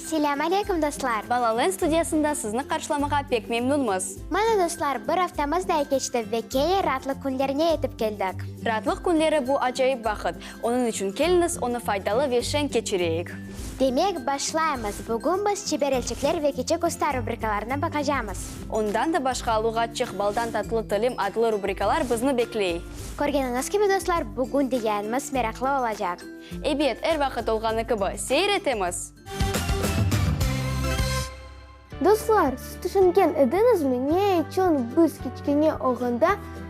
Selâm aleyküm, dostlar! Balaland studiyasında sizni qarşılamağa pek memnünmiz. Mana, dostlar, bir aftamız da keçti ve kene raatlıq künlerine yetip keldik. Raatlıq künleri bu acayip vaqıt. Onıñ içün keliñiz, onı faydalı ve şeñ keçireyik. Demek, başlaymız. Bugün biz Çeber elçikler ve Kiçik usta rubrikalarına baqacamız. Ondan da başqa Luğatçıq, Baldan tatlı tilim adlı rubrikalar bizni bekley. Körgeniñiz kibi, dostlar, bugün de yayınımız meraqlı olacaq. Ebet, er vaqıt olğanı kibi, seyir etemiz! Dostlar, siz tüşüngen ediñizmi, ne içün biz kiçkene olğanda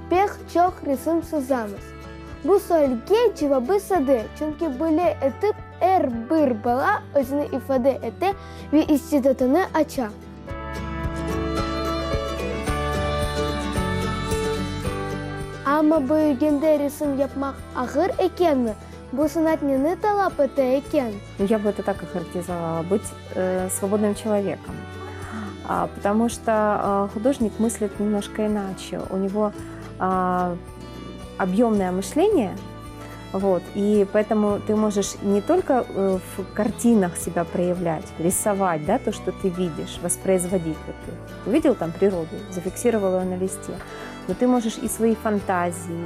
pek çoq resim sızamız? Bu sualge cevabı sade, çünki böyle etip er bir bala özüni ifade ete ve istidatını aça. Amma büyügende resim yapmaq ağır ekenmi? Bu sanat neni talap ete eken? Я бы это так охарактеризовала, быть свободным человеком. Потому что художник мыслит немножко иначе. У него объемное мышление, вот, и поэтому ты можешь не только э, в картинах себя проявлять, рисовать, да, то, что ты видишь, воспроизводить. Вот ты увидел там природу, зафиксировал ее на листе, но ты можешь и свои фантазии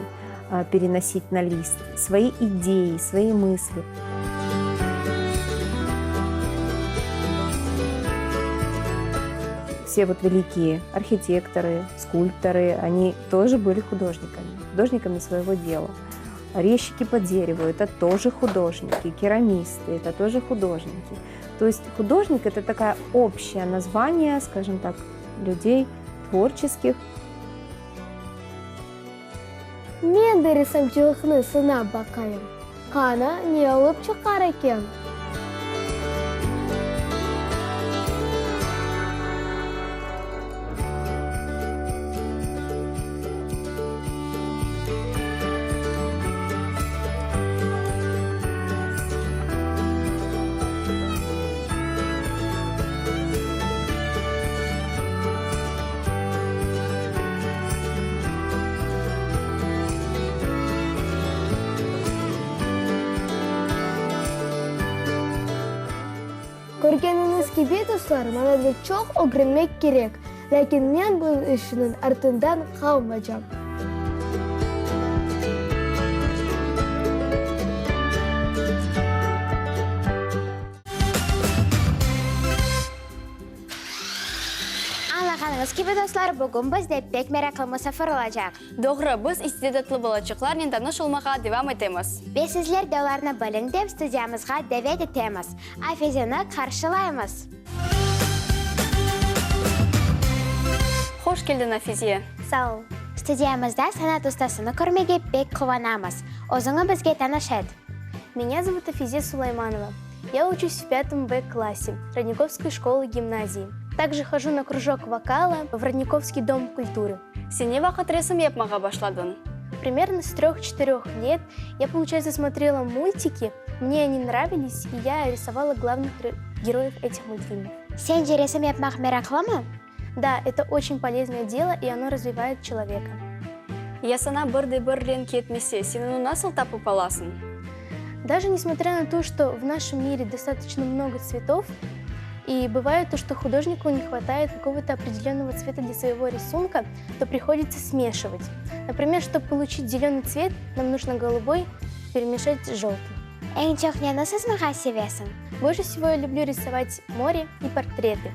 переносить на лист, свои идеи, свои мысли. Все вот великие архитекторы, скульпторы, они тоже были художниками, художниками своего дела. Резчики по дереву – это тоже художники, керамисты – это тоже художники. То есть художник – это такое общее название, скажем так, людей творческих. Men de ressamcılıqnı sınap baqayım. Qana, ne olıp çıqar eken? Körgeniñiz kibi, dostlar, maña da çoq ögrenmek kerek, lâkin men bu işniñ artından qalmaycam. Añlağanıñız kibi, dostlar, bugün bizde pek meraqlı musafir olacaq. Doğru, biz istidatlı balaçıqlarnen tanış olmağa devam etemiz. Ve sizler de olarnı biliñ dep studiyamızğa davet etemiz. Afizeni qarşılaymız! Hoş keldiñ, Afize! Sağ ol. Studiyamızda sanat ustasını körmege pek quvanamız. Özüñi bizge tanış et. Меня зовут Afize Sulaymanova. Я учусь в пятом Б классе Родниковской школы-гимназии. Также хожу на кружок вокала в Родниковский дом культуры. Sen ne vaqıt resim yapmağa başladıñ? Примерно с трех-четырех лет я, получается, смотрела мультики, мне они нравились, и я рисовала главных героев этих мультфильмов. Sence resim yapmaq meraqlımı? Да, это очень полезное дело, и оно развивает человека. Ya saña bir de bir renk yetmese, sen onı nasıl tapıp alasıñ? Даже несмотря на то, что в нашем мире достаточно много цветов, и бывает то, что художнику не хватает какого-то определенного цвета для своего рисунка, то приходится смешивать. Например, чтобы получить зеленый цвет, нам нужно голубой перемешать с желтым. Eñ çoq neni sızmağa sevesiñ? Больше всего я люблю рисовать море и портреты.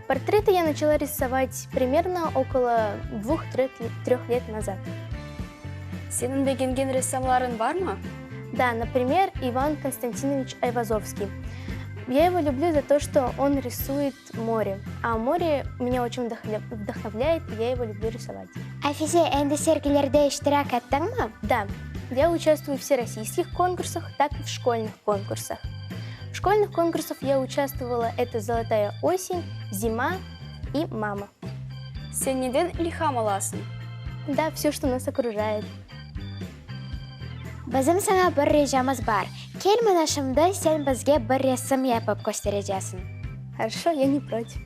Портреты я начала рисовать примерно около двух-трех лет назад. Seniñ begengen ressamlarıñ barmı? Да, например, Иван Константинович Айвазовский. Я его люблю за то, что он рисует море. А море меня очень вдохновляет, и я его люблю рисовать. Afize, endi sergilerde iştirak ettiñmi? Да, я участвую в всероссийских конкурсах, так и в школьных конкурсах. В школьных конкурсах я участвовала, это «Золотая осень», «Зима» и «Мама». Sen neden ilham alasıñ? Да, все, что нас окружает. Bizim saña bir ricamız bar. Kel mına şimdi sen bizge bir resim yapıp kösterecesiñ. Хорошо, я не против.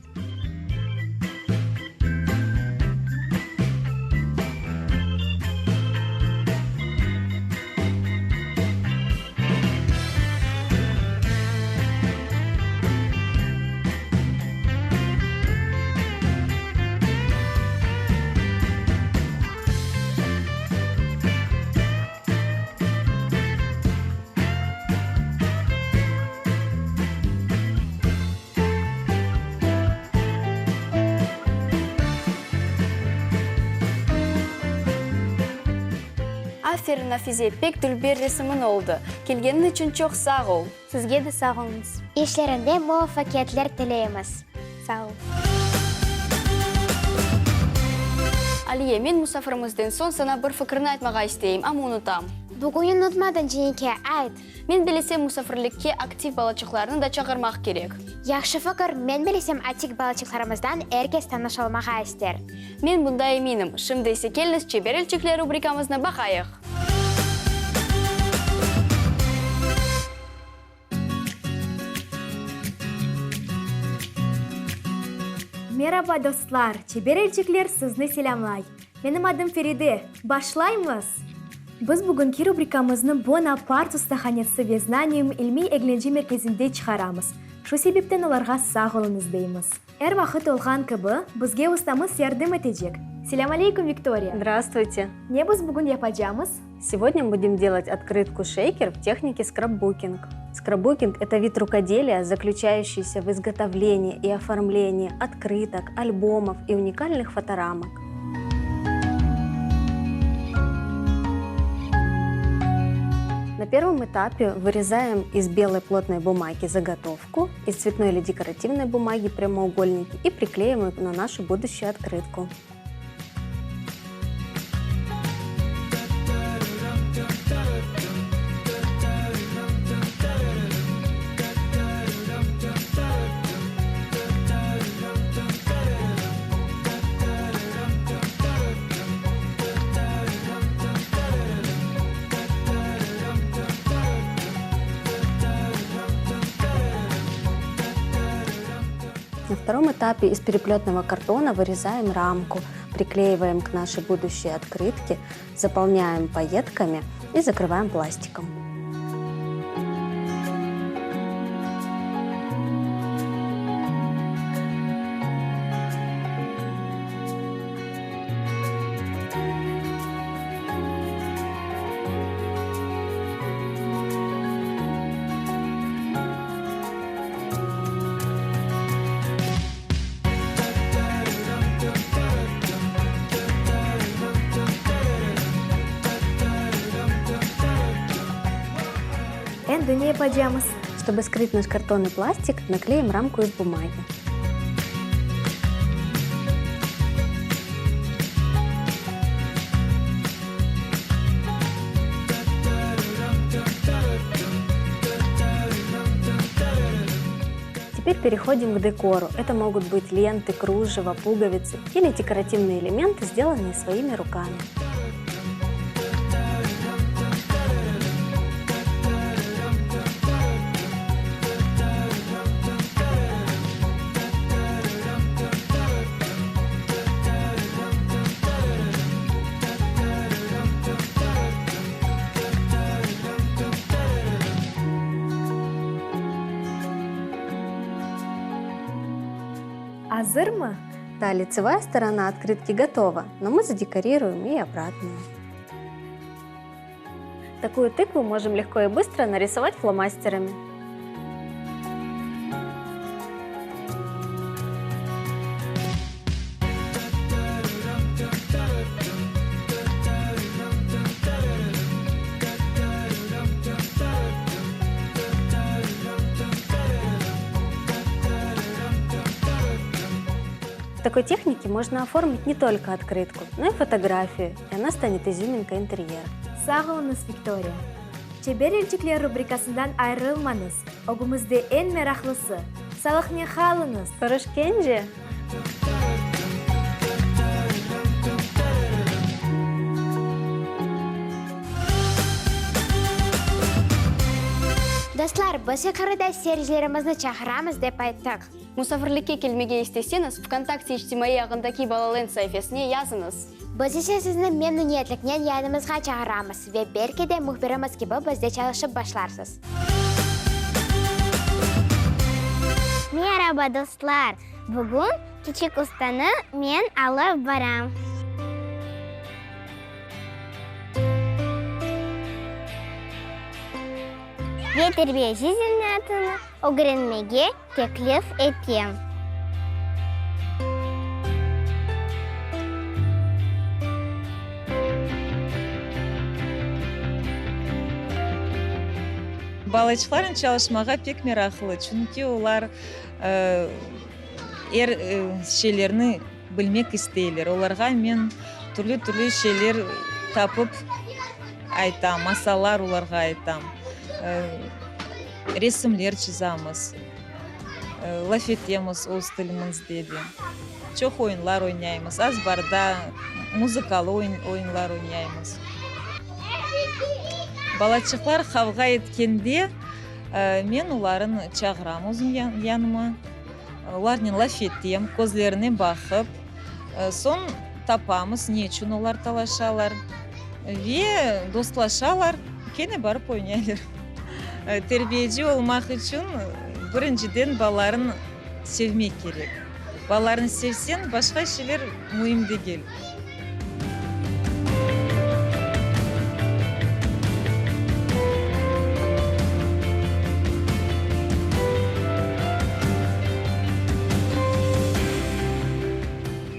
Aferin, Nafize, pek dülber resimiñ oldı. Kelgeniñ içün çoq sağ ol! Sizge de sağ oluñız. İşlerinde muvafaqiyetler tileymiz. Sağ ol. Aliye, men musafirimizden soñ saña bir fikirni aytmağa isteyim, amma unutam. Bugün unutmadıñ, Cenike, ayt. Men bilesem, musafirlikke aktiv balaçıqlarnı da çağırmaq kerek. Yahşı fikir, men bilesem, atik balaçıqlarımızdan er kes tanış olmağa ister. Men bunda eminim. Şimdi ise keliñiz Çeber elçikler rubrikamıznı baqayıq. Meraba, dostlar! Çeber elçikler sizni selâmlay. Menim adım Feride. Başlaymız! Biz bugünki rubrikamıznı Bonapart ustahanesi ve Znanium ilmiy-eglence merkezinde çıqaramız. Şu sebepten olarğa sağ oluñız deymiz. Er vaqıt olğan kibi, bizge ustamız yardım etecek. Selâm aleyküm, Viktoriya! Zdravstvuyte! Ne biz bugün yapacamız? Сегодня будем делать открытку шейкер в технике скрапбукинг. Скрапбукинг – это вид рукоделия, заключающийся в изготовлении и оформлении открыток, альбомов и уникальных фоторамок. На первом этапе вырезаем из белой плотной бумаги заготовку, из цветной или декоративной бумаги прямоугольники и приклеим их на нашу будущую открытку. На втором этапе из переплетного картона вырезаем рамку, приклеиваем к нашей будущей открытке, заполняем пайетками и закрываем пластиком. Endi ne yapacamız? Чтобы скрыть наш картонный пластик, наклеим рамку из бумаги. Теперь переходим к декору. Это могут быть ленты, кружево, пуговицы или декоративные элементы, сделанные своими руками. Azırmı? Да, лицевая сторона открытки готова, но мы задекорируем и обратную. Такую тыкву можем легко и быстро нарисовать фломастерами. В такой технике можно оформить не только открытку, но и фотографию, и она станет изюминкой интерьера. Sağ oluñız, Viktoriya. Çeber elçikler rubrikasından ayırılmañız. Ögümizde eñ meraqlısı. Sağlıqnen qalıñız! Körüşkence! Dostlar, biz yuqarıda seyircilerimizni çağıramız dep ayttıq. Musafirlikke kelmege isteseñiz, VKontakte içtimaiy ağındaki Balalend saifesine yazıñız. Biz ise sizni memnüniyetliknen yayınımızğa çağıramız ve belki de mühbirimiz kibi bizde çalışıp başlarsız. Meraba, dostlar! Bugün kiçik ustanı men alıp baram. Ve terbiyeci zenaatını ögrenmege teklif etem. Balaçıqlarnen çalışmağa pek meraqlı, çünki olar er şeylerni bilmek isteyler. Olarğa men türlü-türlü şeyler tapıp aytam, masallar olarğa aytam, resimler çızamız, laf etemiz öz tilimizde de. Çoq oyunlar oynaymız, azbarda muzıkalı oyunlar oynaymız. Balaçıqlar qavğa etkende men olarnı çağıram özüm yanıma, olarnen laf etem, közlerine baqıp, soñ tapamız ne içün olar talaşalar ve dostlaşalar, kene barıp oynaylar. Terbiyeci olmaq içün birinciden balalarnı sevmek kerek. Balalarnı sevseñ, başqa şeyler müim degil.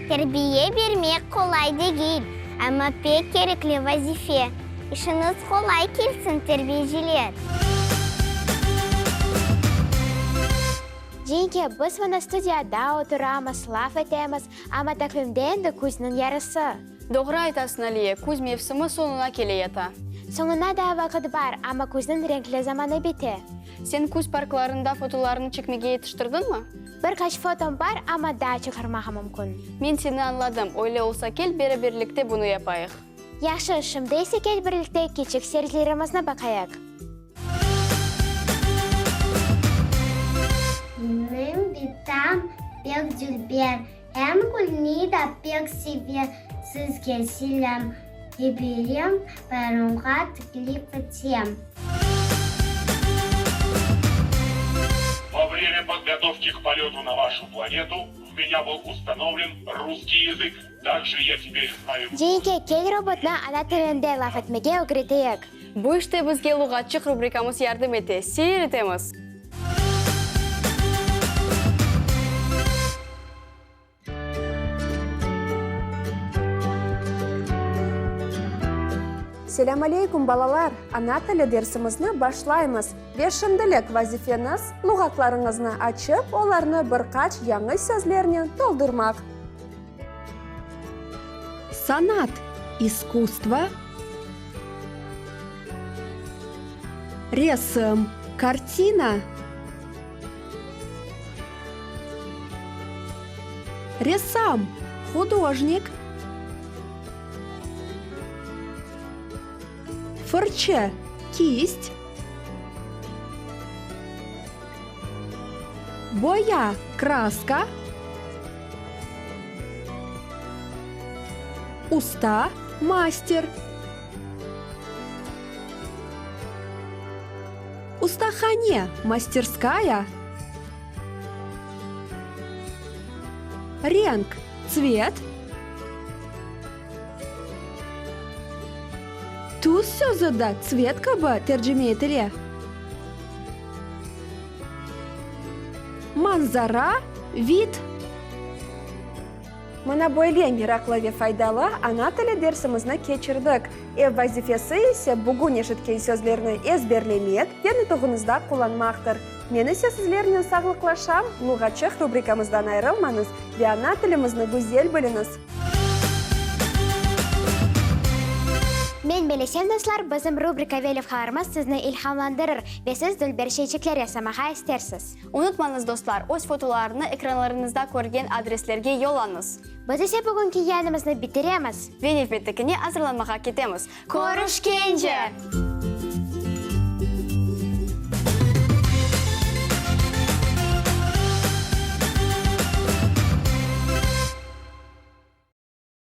Terbiye bermek qolay degil, amma pek kerekli vazife. İşiñiz qolay kelsin, terbiyeciler! Cenke, biz mına studiyada oturamız, laf etemiz, amma taqvimde endi küzniñ yarısı. Doğru aytasıñ, Aliye, küz mevsimi soñuna kele yata. Soñuna daa vaqıt bar, amma küzniñ renkli zamanı bite. Sen küz parklarında fotolarnı çekmege yetiştirdiñmi? Bir qaç fotom bar, amma daa çıqarmağa mümkün. Men seni añladım, öyle olsa kel, beraberlikte bunı yapayıq. Yahşı, şimdi ise kel birlikte kiçik sergilerimizni baqayıq. Menim bitam pek dülber, em gülni da pek sever. Sizge selâm yiberem, bayramğa teklif etem. Во время подготовки к полету на вашу планету в меня был установлен русский язык. Также я теперь знаю. Cenke, kel robotnı ana tilinde laf etmege ögreteyik. Bu işte bizge Luğatçıq rubrikamız yardım ete. Seyir etemiz! Selâm aleyküm, balalar! Ana tili dersimizni başlaymız. Ve şimdilik vazifeniz, luğatlarıñıznı açıp, olarnı bir qaç yañı sözlernen toldurmaq. Sanat, iskusstvo, resim, kartina, ressam, hudojnik, fırçı, kist, boya, kraska, Usta, master. Ustahane, masterskaya. Renk, tsvet. Tüs sözü da tsvet kibi tercime etile. Manzara, vid. Mına böyle meraqlı ve faydalı ana tili dersimizni keçirdik. Ev vazifesi ise bugün eşitken sözlerni ezberlemek ve nutuğıñızda qullanmaqtır. Men ise sizlernen sağlıqlaşam, Luğatçıq rubrikamızdan ayrılmañız ve ana tilimizni güzel biliñiz! Men bilesem, dostlar, bizim rubrika ve levhalarımız sizni ilhamlandırır ve siz dülber şeyçikler yasamağa istersiz. Unutmañız, dostlar, öz fotolarını ekranlarıñızda körgen adreslerge yollañız. Biz ise bugünki yayınımıznı bitiremiz. Ve nevbettekine azırlanmağa ketemiz. Körüşkence!